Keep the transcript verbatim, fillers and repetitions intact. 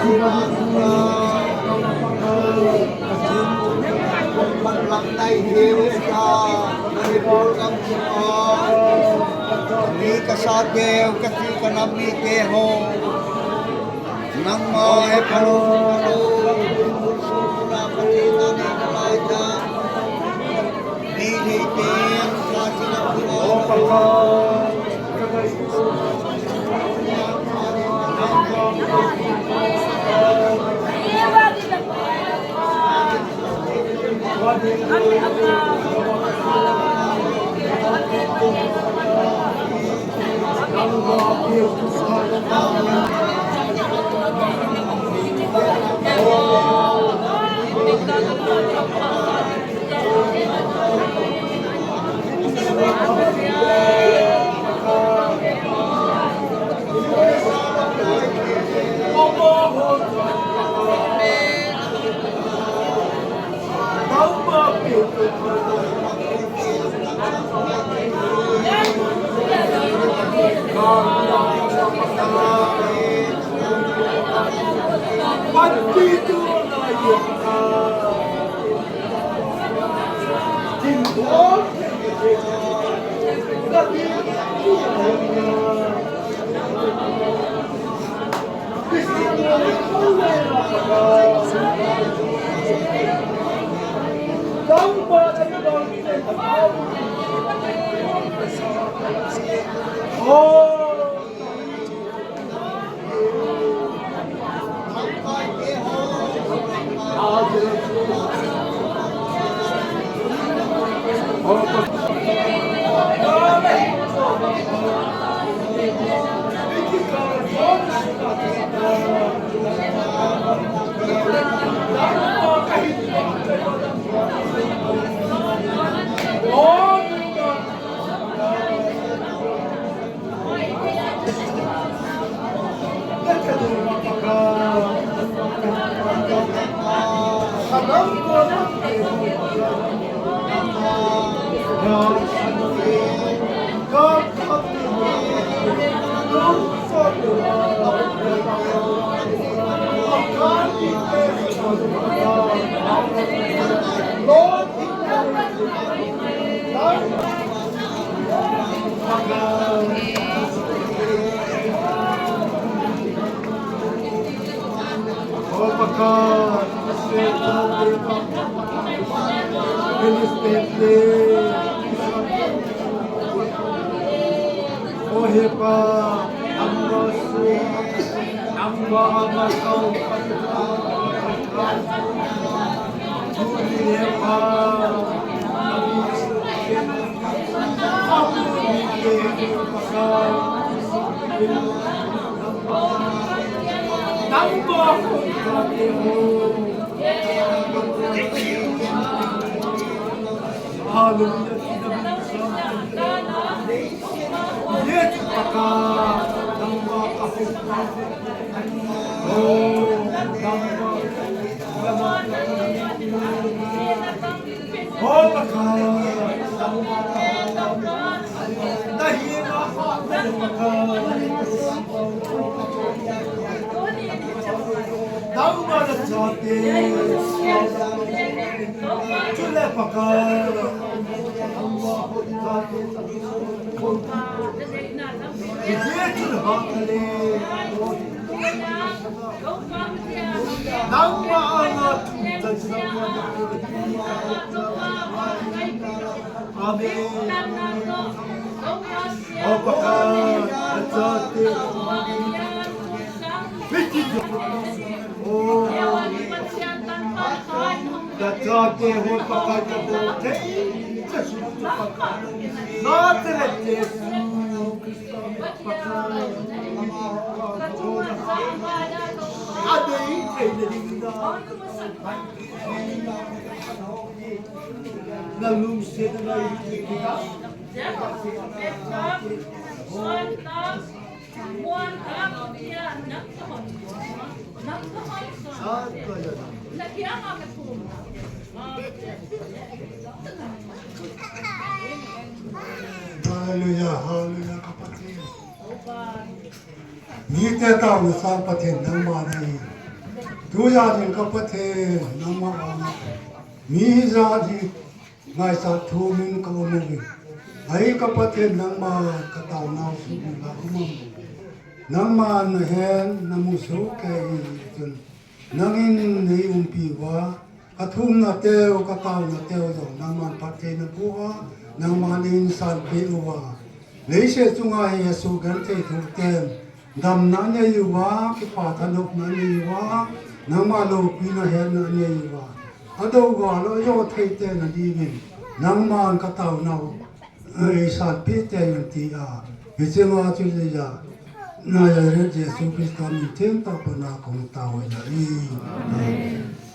Mi kasate, kasi kanam mite ho. Nangma he palo, palo, palo, palo, palo, palo, Hallelujah. Amen. O Pakai, nachate. O, nachate ho Pakai, nachate. Nazareth Jesu. Hallelujah, hallelujah, kapateu. Mite taona sang Pathen nangma nahi. Tujan in ka Pathen, nangma vanga mi hijat hi ngaisat thumin ka um uve. Ahi ka Pathen, nangman ka taonau suhmil a um am? Nangman nahen namu sohkei in chun, nangin neiumpi uva, ka thumna teu, ka taona teu jong nangman phatthei naboh a, nangman neisanpeh uva, leiset chunga hi asugenthei thoh ten damna anei uva, kipah thanopna anei uva, nangma loupina hetna anei uva, adou gal u ajo thei ten adingin nangman ka taonau eisanpeh tei un tia, hiche nga chu Nazareth Jesu Christa min thengtah a pat a kahung tao ahi. Amen.